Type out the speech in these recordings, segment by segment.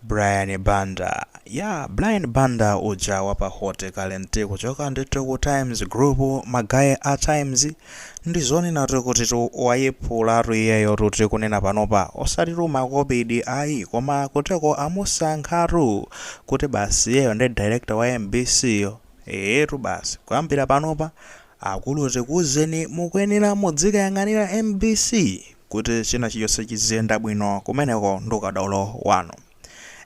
Brian Banda. Ya, Brian Banda uja wapa Hot Current kuchoka ndithu ku Times Group, magaye a Times, ndi zonenatu kuti tu wayiphulatu iyeyo tuti kunena panopa, osati tu makobidi ayi, koma kuteko amusankhatu kuti basi iyeyo ndi director wa MBC yo. Eetu, basi kuyambira panopa, akulu, tikuzeni, mukuyenera mudzikayang'anira MBC kuti china chilichonse chiziyenda bwino kumeneko ndi ukadaulo wanu.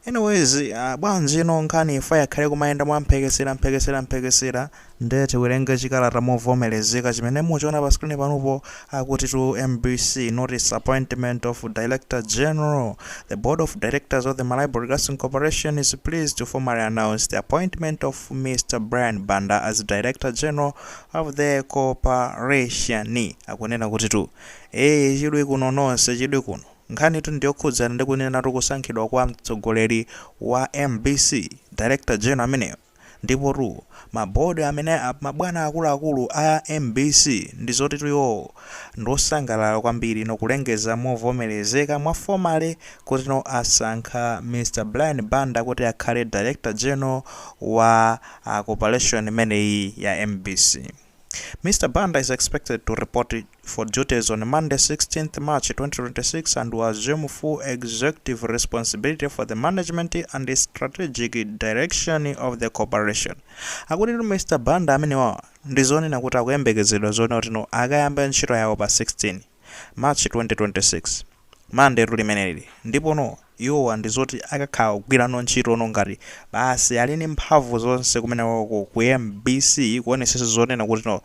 Anyways, bwanji ino nkhani ifa yakhale kumayenda mwamphekesera mphekesera mphekesera, nde tiwerenge chikalata movomerezeka chimene muchiona pa screen panopo. Akuti to MBC notice, appointment of Director General. The board of directors of the Malawi Broadcasting Corporation is pleased to formally announce the appointment of Mr Brian Banda as Director General of the corporation. Akunena kuti tu chidwi kuno nonse, chidwi kuno. Nkhani tu ndiyokhudzana ndi kunena kusankhidwa kwa mtsogoleri wa MBC, Director General ameneyo. Ndipo tu mabodi amene mabwana akuluakulu a MBC ndi zoti tuyo ndosangalala kwambiri nokulengeza movomerezeka mwa formally kuti no asankha Mr Brian Banda kuti akhale Director General wa corporation imeneyi ya MBC. Mr. Banda is expected to report for duties on Monday, 16th March 2026, and will assume full executive responsibility for the management and the strategic direction of the corporation. Akuti Mr. Banda amenewa ndizonena kuti akuyembekezedwa zoona kuti no akayamba ntchito yawo pa 16 March 2026, Monday limeneli, ndipo no iwowa ndizoti akakhala kugwirano ntchito no ngati basi ali ndi mphamvu zonse kumeneko ku MBC, kuonesesa zonena kuti no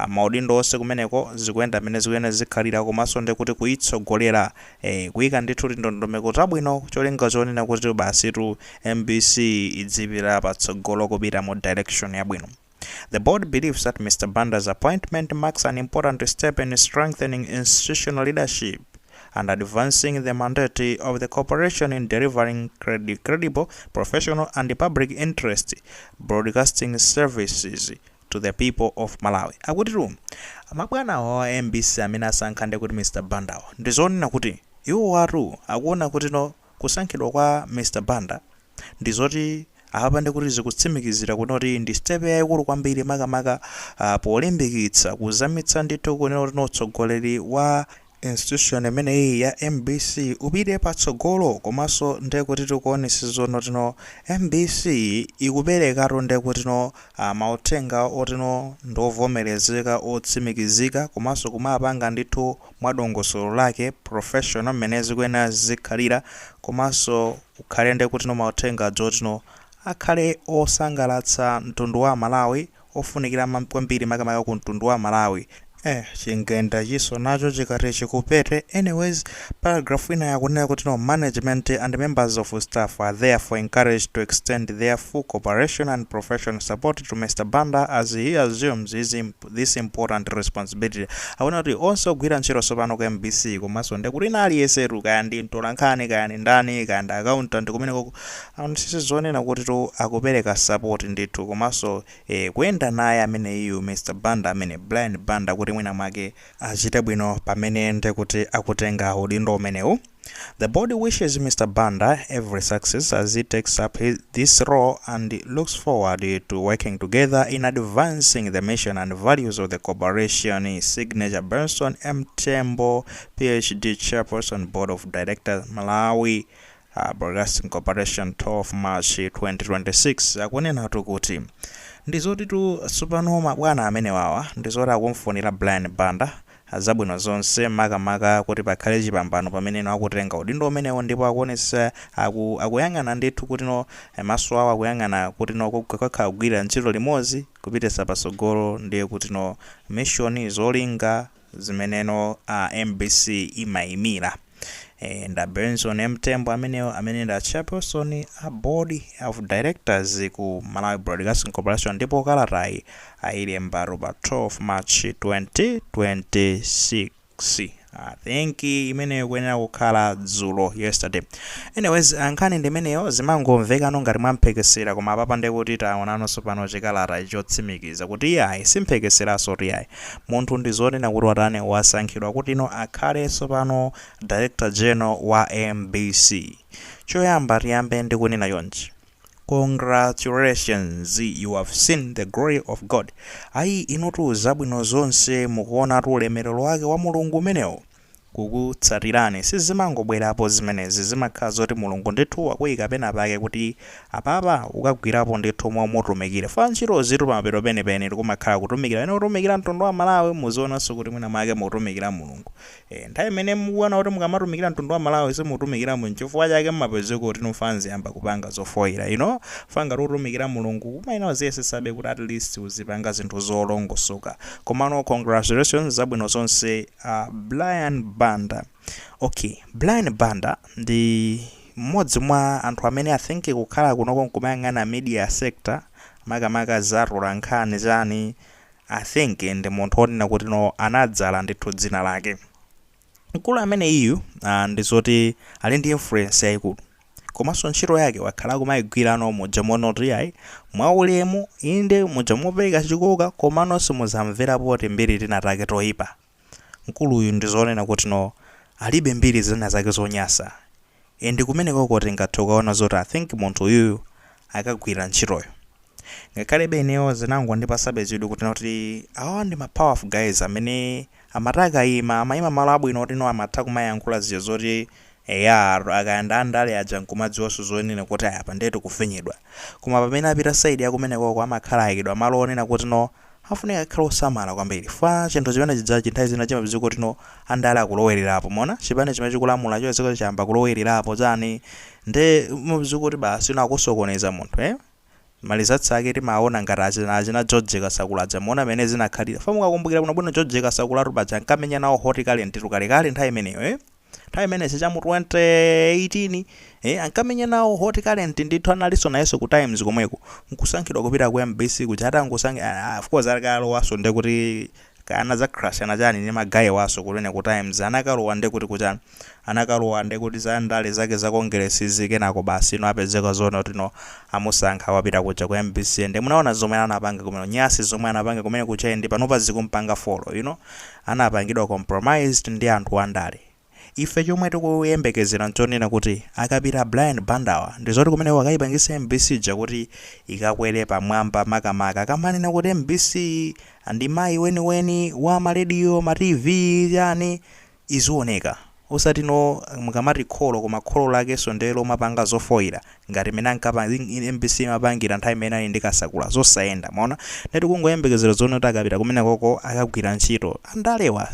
maudindo onse kumeneko zikuyenda mmene zikuyenda zikhalira, komanso ndi kuti kuyitsogolera, kuyika ndithu ndondomeko zabwino, cholinga chonena kuti basi tu MBC idzipita patsogolo kupita mu direction yabwino. The board believes that Mr. Banda's appointment marks an important step in strengthening institutional leadership and advancing the mandate of the corporation in delivering credible, professional, and public interest broadcasting services to the people of Malawi. Akuti mabwana awa MBC amene asankha ndi kuti Mr. Bandawo, ndizonena kuti iwo watu akuona kuti no kusankhidwa kwa Mr. Banda ndizoti apa ndikuti zikutsimikizira kuti ndi step yayikulu kwambiri, makamaka polimbikitsa kuzamitsa ndithu kunena kuti utsogoleri wa institution imeneyi ya MBC upite patsogolo, komanso ndiye kuti tikuonesa zono tino MBC ikuperekatu ndiye kuti no mauthenga otino ndovomerezeka, otsimikizika, komanso kumapanga ndithu mwadongosolo lake, professional, mmene zikuyenera zikhalira, komanso kukhale ndiye kuti no mauthenga dzotino akhale osangalatsa mtundu wa Malawi, ofunikira kwambiri makamaka ku mtundu wa Malawi. Chingenda chiso nacho chikati chikupete. Anyways, paragraph ina yakunena kuti no management and members of staff are therefore encouraged to extend their full cooperation and professional support to Mr Banda as he assumes this important responsibility. Akuona kuti onse ogwira ntchito tsopano ku MBC, komanso ndekuti ina aliyensetu, kaya ndi mtolankhani, kaya ndi ndani, kaya ndi accountant kumeneko, aonesese zonena kuti tu akupereka support ndithu, komanso kuyenda naye amene iyu Mr Banda, amene Brian Banda, kuti mwina mwake achite bwino pamene ndekuti akutenga udindo umenewu. The board wishes Mr. Banda every success as he takes up this role and looks forward to working together in advancing the mission and values of the corporation. Signature: Benson M. Tembo, PhD, Chairperson, Board of Directors, Malawi Broadcasting Corporation, 12 March 2026. Akunenatu kuti ndizoti tu tsopano mabwana amene wawa ndizoti akumfunira Brian Banda zabwino zonse, makamaka kuti pakhale chipambano pamene akutenga udindo umenewo, ndipo akuonesa akuyang'ana ndithu kuti no maso awo akuyang'ana kuti no kukakhala kugwira ntchito limodzi kupititsa patsogolo ndiye kuti no mission, zolinga zimeneno MBC imayimira. Nda Benson M Tembo amenewo, amene nda chairperson a board of directors ku Malawi Broadcasting Corporation, ndipo kalatayi ayilembatu pa 12 March 2026. I think imeneyo kuyenera kukhala dzulo, yesterday. Anyways, nkhani ndimeneyo, zimangomvekano ngati mwamphekesera, koma apapa ndekuti taonanso pano chikalata chotsimikiza kuti iyayi, simphekeseraso kuti iyayi, munthu ndizonena kuti watani, wasankhidwa kuti ino akhalenso pano Director General wa MBC. Choyamba tiyambe ndi kunena chonchi: congratulations, you have seen the glory of God. Ayi, inutu zabwino zonse, mukuonatu ulemerero wake wa Mulungu umenewo kukutsatirani. Sizimangobwerapo zimenezi, zimakhala zoti Mulungu ndithu wakuyika pena pake kuti apapa ukagwirapo ndithu momutumikira. Fa ntchito zitu pamapeto penipeni tikumakhala kutumikira ene, kutumikira mtundu wa Malawi. Muzionanso kuti mwina mwake mukutumikira Mulungu. Nthawi imene mukuona kuti mukamatumikira mtundu wa Malawi simutumikira mu, chifukwa chake mmapezeka kuti nufanzi yamba kupanga zofoyera ino. Fanga kutumikira Mulungu kumayina uziyesesabe kuti at least uzipanga zinthu zolongosoka. Komano congratulations, zabwino zonse, Brian Banda. Okay, Brian Banda ndi mmodzi mwa anthu amene I think kukhala kunoko nkumayang'ana media sector, makamaka zatola nkhani chani, I think ndi munthu wonena kuti no, anadzala ndithu dzina lake. Mkulu amene iyu ndi zoti ali ndi influence yayikulu, komanso ntchito yake wakhala kumayigwirano muja monoti ayi, mwaulemu, inde muja mopereka chikoka, komano simuzamverapo timbiri tinatake toyipa. Mkuluyu ndizonena kuti no, alibe mbiri zina zake zonyasa. And kumenekoko tingathe kukaona zoti I think munthu uyuyu akagwira ntchitoyo. Ngakhalebe ineyo zinangondipasabe chidwi kuti kuti awa ndi ma powerful guys amene amati akayima amayima malo abwino, kuti no, amatha kumayankhula zija zoti eya, akayanda andale aja nkumadziwanso zonena kuti apa ndetu kufinyidwa. Koma pamene apita side yakumenekoko amakhala ayikidwa malo onena kuti no, afunika akhale osamala kwambiri. Fa chinthu chimene chidzachi nthawi zina chimapezeka kuti no, andale akulowererapo. Mona chipani chimene chikulamula choziko chiyamba kulowererapo chani, nde mumapezeka kuti basi ino akusokoneza munthu. Malizatsi ake timaona ngati achina George Kasakula aja, muona amene zinakhalira. Fa mukakumbukira bwinobwino, George Kasakulatu paja nkamenya nawo Hot Current tukalekale nthawi imeneyo, nthawi imene sichamu 2018, ankamenya nawo Hot Current ndithu. Analinso nayenso ku Times komweko, nkusankhidwa kupita ku MBC kuja. Atangosankha, of course akalowaso nde kuti kana za crash anachani ndi magayi waso kumene ku Times, anakalowa nde kuti kuchani, anakalowa nde kuti za ndale zake za Congress zikenako, basi no, apezeka zona kuti no, amusankha, wapita kuja ku MBC. Ndi munaona zomwe anapanga kumene, nyasi zomwe anapanga kumene kucha, ndi panopa zikumpanga follow. Anapangidwa compromised ndi anthu andale. Ife chomwe tikuyembekezera nchonena kuti akapita Brian Bandawa, ndizoti kumene akayipangisa MBC ja kuti ikakwere pamwamba, makamaka akamanena kuti MBC ndi mayi weniweni wa marediyo, ma TV chani, izioneka. Osati no, mukamati kholo, koma kholo lakenso ndiye lomapanga zofoyira ngati imene ankapa MBC imapangira nthawi imene ali ndi Kasakula, zosayenda. Maona, ndati kungoyembekezera zoona kuti akapita kumene koko akagwira ntchito. Andalewa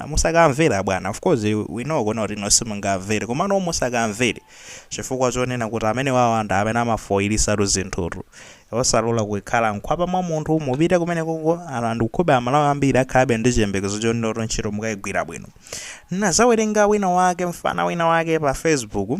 musakamvera bwana. Of course we know kuona kuti ino simungamvere, komano musakamvere chifukwa chonena kuti amene wawa ndi amene amafoyirisatu zinthutu. Osalola kukhala nkhwapa mwa munthu. Mupite kumene koko, ndikukhobe Amalawi ambiri akhalabe ndi chiyembekezo chonena kuti ntchito mukayigwira bwino. Nazawerenga wina wake, mfana wina wake pa Facebook,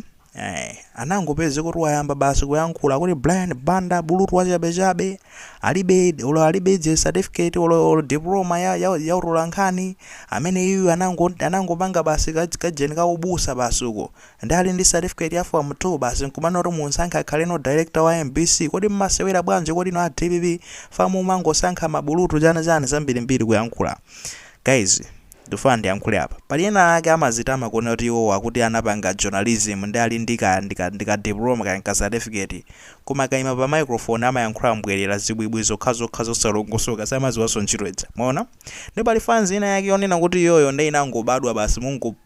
anangopeza kuti wayamba basi kuyankhula kuti Brian Banda bulutu wachabechabe, alibe olo, alibe je certificate olo diploma ya utolankhani. Amene iyu anangopanga basi kajeni kaubusa basi uko, ndi ali ndi certificate ya form 2 basi, nkumana kuti munsankha akhale no director wa MBC. Kodi mmasewera bwanji? Kodi no, a DPP famu mangosankha mabulutu chani chani, zambirimbiri kuyankhula. Guys, ndifuna ndiyankhule apa. Pali ena ake amazitama kuona kuti iwo akuti anapanga journalism, ndi ali ndika diploma kaya nka certificate, koma kayima pa microphone amayankhula mbwerera, zibwibwi zokhazokha zosalongosoka, samaziwanso ntchito ija. Mwaona, ndi pali fans ina yake yonena kuti iyoyo ndi inangobadwa basi,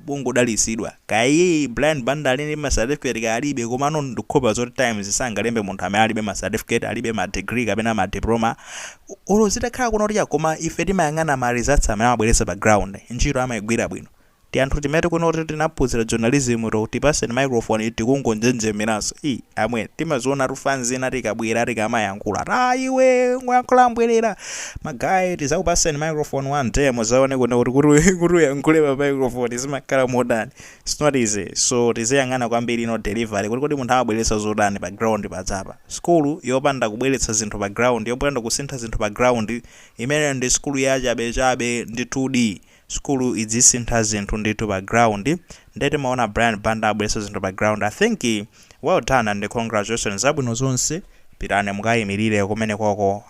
mungodalitsidwa. Kaya iye Brian Banda ali ndi ma certificate kaya alibe, komano ndikhopa zoti Times sangalembe munthu amene alibe ma certificate, alibe ma degree kapena ma diploma, olo zitakhala kuno kuti. Koma ife timayang'ana ma results amene amabweretsa pa ground, ntchito amayigwira bwino. Ti anthu timene tikuona kuti tinaphunzira journalism to tipaseni microphone tikungonjenjemeranso. I amwe timaziona tufanzi ina tikabwera tikamayankhula ta iwe ngoyankhula mbwerera. Magayi, tizakupaseni microphone one day, muzaone kuno kuti uyankhule pa microphone zimakhala modani. It's not easy. So tiziyang'ana kwambiri ino delivery, kuti kodi munthu amabweretsa zotani pa ground padzapa. Skulu yopanda kubweretsa zinthu pa ground, yopanda kusintha zinthu pa ground, imene ndi skulu yachabechabe ndi 2D. Sukulu idzisintha zinthu ndithu pa ground. Ndiye timaona Brian Banda abweretsa zinthu pa ground. I think well done and congratulations, zabwino zonse. Pitani mukayimirire kumene koko,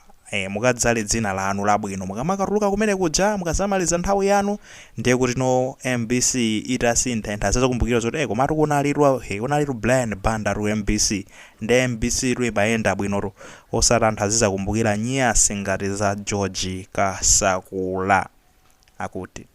mukadzale dzina lanu labwino mukamakatuluka kumene kuja. Mukazamaliza nthawi yanu, ndiye kuti no, MBC itasintha, anthu azakumbukira zoti komatu kunalitu, kunalitu Brian Banda tu MBC, ndi MBC tu imayenda bwinotu, osati anthu azizakumbukira nyasi ngati za George Kasakula akuti.